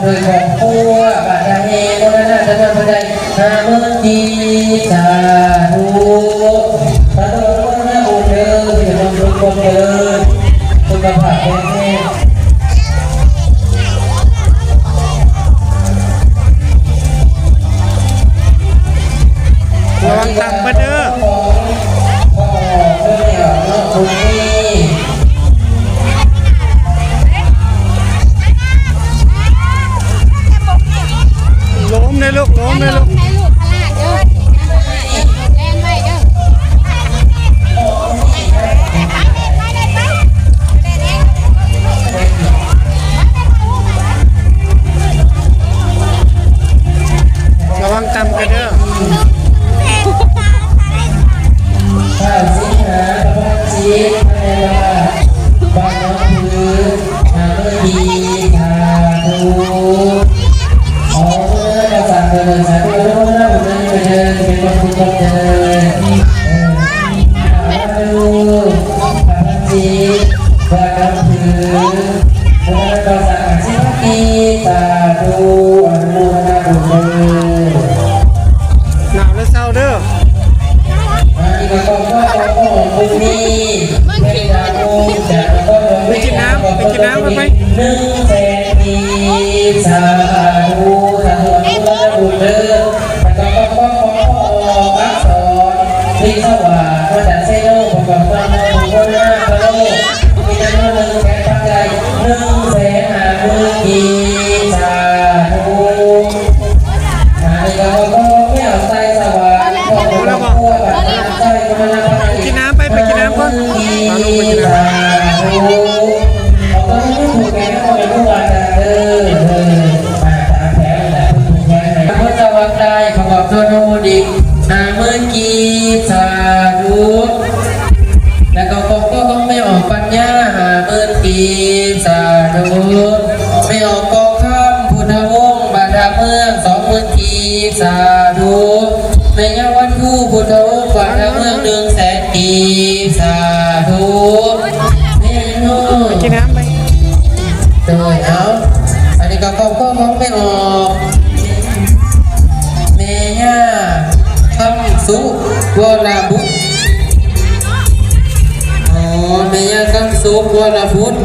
ໂດຍຄອບຄົວ ບາດໃດໂມທະນາທະນາ ເພິ່ນໄດ້ຫ້າໝື່ນກີບ ສາທຸ ສາທຸ ອະນຸໂມທະນາບຸນເດີ ເປັນຄວາມສຸກຄວາມຈະເລີນ ສຸຂະພາບແຂງແຮງ ລະວັງຕຳເພິ່ນເດີ ຂອງພໍ່ເພິ່ນເນາະ ບຸນມີ ລົ້ມເດີລູກ ລົ້ມເດີລູກ ແລ່ນໄວ້ເດີ ລະວັງຕຳກັນເດີ ທ້າວສິງຫາ ປະພານຈິດ ພະຍາບາດ ບ້ານໜອງຜື ຫ້າໝື່ນກີບ ສາທຸ ຂໍບຸນນຳພາສາເດີ ສາທຸ ອະນຸໂມທະນາບຸນນຳເດີ ເປັນບຸນກຸສົນເດີ ເອີ ສາທຸ ປະພານຈິດ ບ້ານໜອງຜື ໂມທະນາພາສາ ຫ້າສິບພັນກີບ ສາທຸ ອະນຸໂມທະນາບຸນເດີ ໜາວແລ້ວເຊົາເດີ ອັນນີ້ກໍຕ້ອງຂໍຂອບຄຸນນີ້ ເປັນດາວບຸນຈາກນະຄອນຫຼວງວຽງຈັນ ໄປກິນນ້ຳ ໄປກິນນ້ຳ ໄປ ໜຶ່ງແສນກີບ ສາທຸ ສາທຸ ອະນຸໂມທະນາບຸນເດີ ແລ້ວກໍຂໍຂອບຄຸນພໍ່ອອກອັກສອນ ທີ່ສວ່າງ ມາຈາກໄຊໂຍ ປະກອບນຳຫົວໜ້າພະໂລ ມີຈຳນວນໜຶ່ງແສນປັດໄຈ ໜຶ່ງແສນຫ້າໝື່ນກີບ ສາທຸ ອັນນີ້ກໍຂໍຂອບຄຸນແມ່ອອກໄຊສະຫວານ ຄອບຄົວ ບ້ານນາໄຊ ໄປກິນນ້ຳໄປ ໄປກິນນ້ຳກ່ອນ ພາລູກໄປກິນນ້ຳ ສາທຸ ຂອບຄຸນຜູ້ແກ່ນຳ ເປັນຄູບາອາຈານເດີ ເອີ ມາຕາມແຖວນີ້ແຫຼະ ເພິ່ນຜູ້ແທນໃຫ້ ເພິ່ນສະຫວ່າງໄດ້ ຂອບຄຸນໂນໂມດິກ ຫ້າໝື່ນກີບ ສາທຸ ແລ້ວກໍຄອບຄົວຂອງແມ່ອອກປັນຍາ ຫ້າໝື່ນກີບ ສາທຸ ແມ່ອອກກອງຄຳ ພຸດທະວົງ ບ້ານທ່າເມືອງ ສອງໝື່ນກີບ ສາທຸ ແມ່ຍ່າວັນພູ ພຸດທະວົງ ບ້ານທ່າເມືອງ ໜຶ່ງແສນກີບ ສາທຸ ແມ່ນ້ອຍ ໄປກິນນ້ຳໄປ ໂດຍ ເອົາ ອັນນີ້ກໍຄອບຄົວຂອງແມ່ອອກ ແມ່ຍ່າຄຳສຸ ວໍລະບຸດ ອໍ ແມ່ຍ່າຄຳສຸ ວໍລະບຸດ